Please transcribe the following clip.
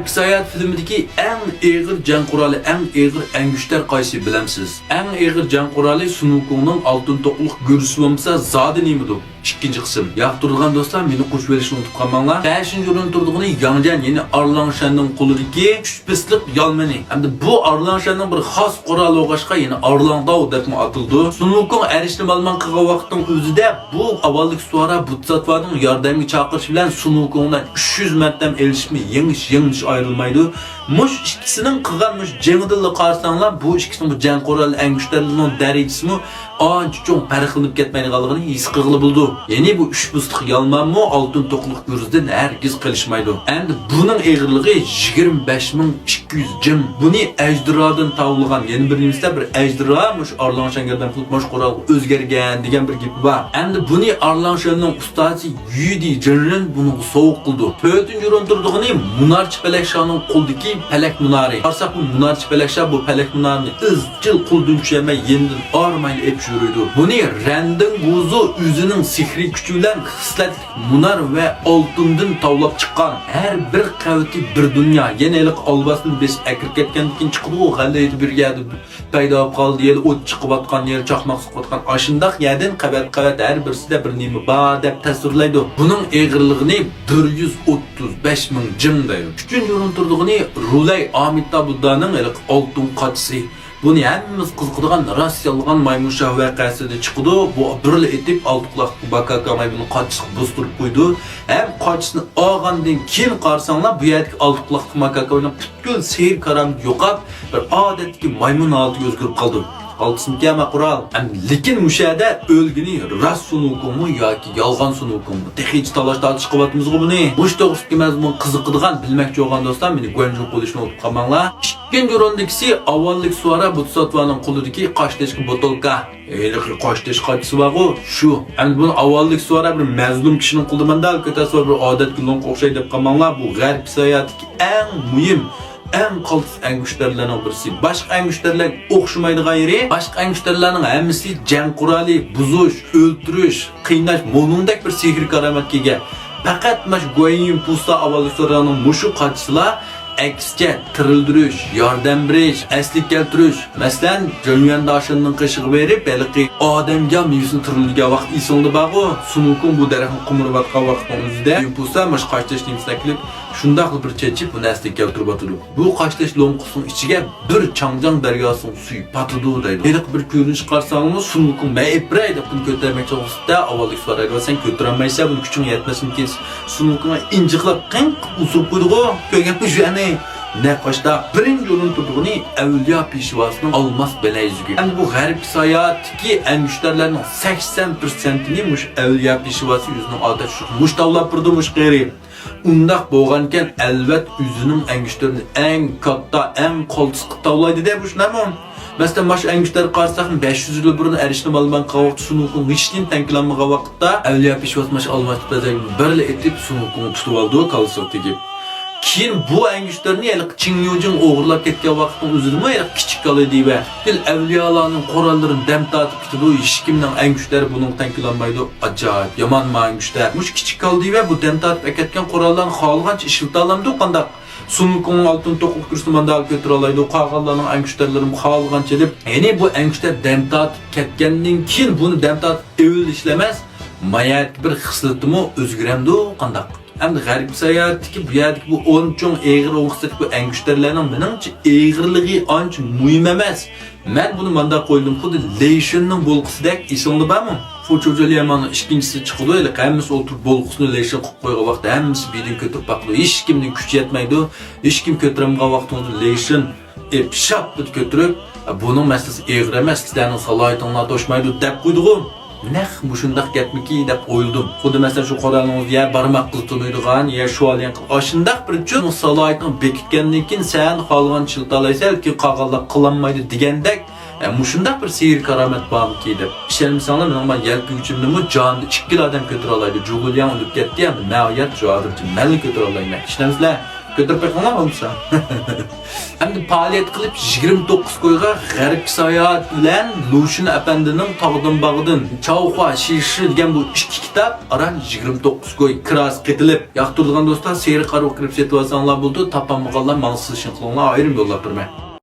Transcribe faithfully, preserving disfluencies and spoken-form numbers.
ساياھەت فىلىمىدىكى ئەڭ ئېغىر جەڭ قورالى، ئەڭ ئېغىر ئەڭگۈشتەر قايسى، بىلەمسىز؟ ئەڭ ئېغىر جەڭ قورالى سۇن ۋۇكۇڭنىڭ ئالتۇن توقلۇق گۈرزىسى بولمىسا زادى نېمىدۇ؟ ئىككىنچى قىسىم. ياقتۇرىدىغان دوستلار، مېنى قوشۇۋېلىشنى ئۇنتۇپ قالماڭلار. بەشىنچى ئورۇندا تۇرىدىغىنى ياڭجيەن، يەنى ئارلاڭشەننىڭ قولىدىكى ئۈچ پىستىلىق يالمىنى. ئەمدى بۇ ئارلاڭشەننىڭ بىر خاس قورالى بولغاچقا، يەنى ئارلاڭداۋ دەپمۇ ئاتىلىدۇ. سۇن ۋۇكۇڭ ئەرشنى مالىمان قىلغان ۋاقىتنىڭ ئۆزىدە بۇ ئاۋۋاللىق سۇۋارا بۇدساتۋانىڭ ياردەمگە چاقىرىشى بىلەن سۇن ۋۇكۇڭدىن ئۈچ يۈز مەرتەم ئېلىشىشمۇ يېڭىش، يېڭىلىش ئايرىلمايدۇ. مۇش ئىككىسىنىڭ قىلغان مۇش جېڭىدىنلا قارىساڭلار، بۇ ئىككىسىنىڭ بۇ جەڭ قورالى ئەڭگۈشتەرلىرىنىڭ دەرىجىسىمۇ ئانچە چوڭ پەرقلىنىپ كەتمەيدىغانلىقىنى ھېس قىلغىلى بولىدۇ. يەنى بۇ ئۈچ پۇستىلىق يالمانمۇ ئالتۇن توقلۇق گۈرزىدىن ھەرگىز قېلىشمايدۇ. ئەمدى بۇنىڭ ئېغىرلىقى يىگىرمە بەش مىڭ ئىككى يۈز جىڭ. بۇنى ئەجدىرادىن تاۋلىغان، يەنە بىر نېمىسىدە بىر ئەجدىرا مۇشۇ ئارلاڭشەنگە ياردەم قىلىپ مۇشۇ قورالغا ئۆزگەرگەن دېگەن بىر گېپى بار. ئەمدى بۇنى ئارلاڭشەننىڭ ئۇستازى يۈدى جىنرېن بۇنىڭغا سوۋغا قىلىدۇ. تۆتىنچى ئورۇندا تۇرىدىغىنى مۇنارچە پەلەكشانىڭ قولىدىكى پەلەك مۇنارى. قارىساق، بۇ مۇنارچە پەلەكشا بۇ پەلەك مۇنارىنى ئىزچىل قولدىن چۈشۈرمەي يېنىدىن ئارمايلا ئېلىپ يۈرىدۇ. بۇنى رەندىڭ گۇزۇ ئۆزىنىڭ سېھرىي كۈچى بىلەن خىسلەتلىك مۇنار ۋە ئالتۇندىن تاۋلاپ چىققان. ھەر بىر قەۋىتى بىر دۇنيا. يەنە ھېلىقى ئالۋاستىنى بېسىپ ئەكىرىپ كەتكەندىن كېيىن چىقىدىغۇ غەللە ئېتىپ بىر يەردە پەيدا بولۇپ قالدى، يەنە ئوت چىقىۋاتقان، يەنە چاقماق سوقۇۋاتقان، ئاشۇنداق يەردىن قەۋەت-قەۋەت ھەر بىرسىدە بىر نېمە بار دەپ تەسۋىرلەيدۇ. بۇنىڭ ئېغىرلىقىنى بىر يۈز ئوتتۇز بەش مىڭ جىڭ دەيدۇ. ئۈچىنچى ئورۇندا تۇرىدىغىنى رۇلەي ئامىتابۇددانىڭ ھېلىقى ئالتۇن قاچىسى. بۇنى ھەممىمىز قىزىقىدىغان راست يالغان مايمۇن شاھ ۋەقەسىدە چىقىدۇ. بۇ بىرلا ئېتىپ ئالتە قۇلاق ماكاكا مايمۇننىڭ قاچىسىغا بوستۇرۇپ قويىدۇ. ھەم قاچىسىنى ئالغاندىن كېيىن قارىساڭلار، بۇ يەردىكى ئالتە قۇلاق ماكاكا مايمۇن پۈتكۈل سېھىر كارامىتى يوقاپ، بىر ئادەتتىكى مايمۇن ھالىتىگە ئۆزگىرىپ قالىدۇ. ئالتىسىمىكەن ما قورال. ئەمدى لېكىن مۇشۇ يەردە ئۆلگىنى راست سۇن ۋۇكۇڭمۇ ياكى يالغان سۇن ۋۇكۇڭمۇ؟ تېخىچە تالاش-تارتىش قىلىۋاتىمىزغۇ بۇنى. مۇشۇ توغرىسىدىكى مەزمۇنغا قىزىقىدىغان، بىلمەكچى بولغان دوستلار مېنى گۇەنجۇ قويۇشنى ئۇنتۇپ قالماڭلار. ئىككىنچى ئورۇندىكىسى ئاۋۋاللىك سۇۋارا بۇدساتۋانىڭ قولىدىكى قاشتېشىقى بوتۇلكا. ھېلىقى قاشتېشىق قاچىسى بارغۇ، شۇ. ئەمدى بۇنى ئاۋۋاللىك سۇۋارا بىر مەزلۇم كىشىنىڭ قولىدا مانداق كۆتەرسە بىر ئادەتتىكى لوڭقا ئوخشايدۇ دەپ قالماڭلار. بۇ غەرب ساياھەتتىكى ئەڭ مۇھىم، ئەڭ قالتىس ئەڭگۈشتەرلەرنىڭ بىرسى. باشقا ئەڭگۈشتەرلەرگە ئوخشىمايدىغان يېرى، باشقا ئەڭگۈشتەرلەرنىڭ ھەممىسى جەڭ قورالى، بۇزۇش، ئۆلتۈرۈش، قىيناش، مۇنىڭدەك بىر سېھرىي كارامەتكە ئىگە. پەقەت مانا شۇ گۇەنيىن پۇسا ئاۋۋاللىك سۇۋارانىڭ مۇشۇ قاچىسىلا ئەكسىچە، تىرىلدۈرۈش، ياردەم بېرىش، ئەسلىگە كەلتۈرۈش. مەسىلەن، جېنيۈەن داشىننىڭ قېشىغا بېرىپ، ھېلىقى ئادەمگە مېۋىسىنى تىرىلدۈرگەن ۋاقىت ئېسىڭدە بارغۇ، سۇن ۋۇكۇڭ بۇ دەرەخنى قومۇرۇۋاتقان ۋاقىتنىڭ ئۆزىدە، يۈن پۇسا مانا شۇ قاشتېشىق نېمىسىنى ئەكېلىپ، شۇنداقلا بىر چېچىپ، بۇنى ئەسلىگە كەلتۈرۈۋاتىدۇ. بۇ قاشتېشىق لوڭقىسىنىڭ ئىچىگە بىر چاڭجياڭ دەرياسىنىڭ سۈيى پاتىدۇ دەيدۇ. ھېلىقى بىر كۆرۈنۈش قارىساڭمۇ، سۇن ۋۇكۇڭ مەن ئېلىپ بېرەي دەپ بۇنى كۆتۈرمەكچى بولغان ۋاقىتتا، ئاۋۋاللىك سۇۋارا ئايرىۋاتسەن، كۆتۈرەلمەيسەن، بۇنى كۈچۈڭ يەتمەسمىكىن. سۇن ۋۇكۇڭ ئىنجىقلاپ قىڭ قىلىپ ئۇسۇرۇپ قويدىغۇ. كۆرگەنمۇ شۇ يەرنى. نەق ئاشتا بىرىنچى ئورۇن تۇرىدىغىنى ئەۋلىيا پېشۋاسىنىڭ ئالماس بىلەيزۈكى. ئەمدى بۇ غەربىي ساياھەتتىكى ئەنگۈشتەرلەرنىڭ سەكسەن پىرسەنتىنى مۇشۇ ئەۋلىيا پېشۋاسى ئۆزىنىڭ ئادەت شۇ مۇشۇ تاۋلاپ بېرىدۇ، مۇشۇ قېرى. ئۇنداق بولغانىكەن، ئەلۋەت، ئۆزىنىڭ ئەنگۈشتىرىنى ئەڭ كاتتا، ئەڭ قالتىسقا تاۋلايدۇ-دە، بۇ شۇنداقمۇ؟ مەسىلەن، ماش ئەنگۈشتەر قارىساق، بەش يۈز يىل بۇرۇن ئەرشنى مالىمان قاۋاقتا سۇن ۋۇكۇڭ ھېچنېمە تەڭ كېلەلمىغان ۋاقىتتا، ئەۋلىيا پېشۋاس ماش ئالماس تۈپەزەك بىرلا ئېتىپ سۇن ۋۇكۇڭنى تۇتۇۋالىدۇ، كاللىسىغا تېگىپ. كېيىن بۇ ئەنگۈشتەرنى ھېلىقى چىڭ يۇجىڭ ئوغرىلاپ كەتكەن ۋاقىتنىڭ ئۆزىدىمۇ ھېلىقى كىچىك كالا دېيىۋە. پۈتۈن ئەۋلىيالارنىڭ قوراللىرىنى دەم تارتىپ كېتىدۇ، ھېچكىمنىڭ ئەنگۈشتەرى بۇنىڭغا تەڭ كېلەلمەيدۇ. ئاجايىپ، يامان ما ئەنگۈشتەر. مۇشۇ كىچىك كالا دېيىۋە، بۇ دەم تارتىپ ئەكەتكەن قوراللارنى خالىغانچە ئىشلىتالامدۇ قانداق؟ سۇن ۋۇكۇڭنىڭ ئالتۇن توقلۇق گۈرزىسىنى مانداق كۆتۈرەلەيدۇ، قالغانلارنىڭ ئەنگۈشتەرلىرىمۇ خالىغانچە ئېلىپ، يەنى بۇ ئەنگۈشتەر دەم تارتىپ كەتكەندىن كېيىن بۇنى دەم تارتىپ ئېلىۋېلىشلا ئەمەس، مايەتكە بىر خىسلىتىمۇ ئۆزگىرەمدۇ قانداق؟ ئەمدى غەربىي ساياھەتتىكى بۇ يەردىكى بۇ ئون چوڭ ئېغىر ئوڭ خىسلىتى بۇ ئەنگۈشتەرلەرنىڭ مېنىڭچە ئېغىرلىقى ئانچە مۇھىم ئەمەس. مەن بۇنى مانداق ئويلىدىم، خۇددى لېيشىننىڭ بولقىسىدەك، ئېسىڭدە بارمۇ؟ فۇچۇجۇليەماننىڭ ئىككىنچىسى چىقىدۇ، ھېلىقى ھەممىسى ئولتۇرۇپ بولقىسىنى لېيشىن قىلىپ قويغان ۋاقىتتا ھەممىسى بىردىن كۆتۈرۈپ باقىدۇ. ھېچكىمنىڭ كۈچى يەتمەيدۇ. ھېچكىم كۆتۈرەلمىگەن ۋاقتىڭىزدا لېيشىن ئېپ شاپپىدە كۆتۈرۈپ، بۇنىڭ مەسىلىسى ئېغىر ئەمەس، سىلەرنىڭ سالاھىيىتىڭلار توشمايدۇ دەپ قويدىغۇ. نەق مۇشۇنداق گەپمىكى دەپ ئويلىدىم. خۇددى مەسىلەن شۇ قورالىڭىزدا يە بارماققا تونۇيدىغان، يە شۇاليەن قىلىپ ئاشۇنداق بىر چوڭ سالاھىيىتىڭ بېكىتكەندىن كېيىن سەن خالىغانچە ئىشلىتالايسەن، كېيىن قالغانلار قىلالمايدۇ دېگەندەك، ئە، مۇشۇنداق بىر سېھىر كارامەت بارمىكى دەپ. ئىشەنمىسەڭلار، مېنىڭ مانا يەلپۈگۈچۈمنىمۇ جانىدا ئىككىلا ئادەم كۆتۈرەلايدۇ. جۇگۇلياڭ ئۆلۈپ كەتتى، ئەمدى مەن ھايات، شۇ ھازىرچە مەنلا كۆتۈرەلەيمەن. ئىشىنەمسىلەر؟ كۆتۈرۈپ بېقىڭلار بولمىسا. ئەمدى پائالىيەت قىلىپ يىگىرمە توققۇز كويغا غەربكە ساياھەت بىلەن لۇشۈن ئەپەندىنىڭ تاغدىن باغدىن، چاۋخۇا شىشى دېگەن بۇ ئىككى كىتاب ئاران يىگىرمە توققۇز كوي كىراسى قېتىلىپ. ياقتۇرىدىغان دوستلار سېرىق ئارىغا كىرىپ سېتىۋالساڭلار بولىدۇ، تاپالمىغانلار ماڭا سىلىشىڭ قىلىڭلار، ئايرىم يوللاپ بېرىمەن.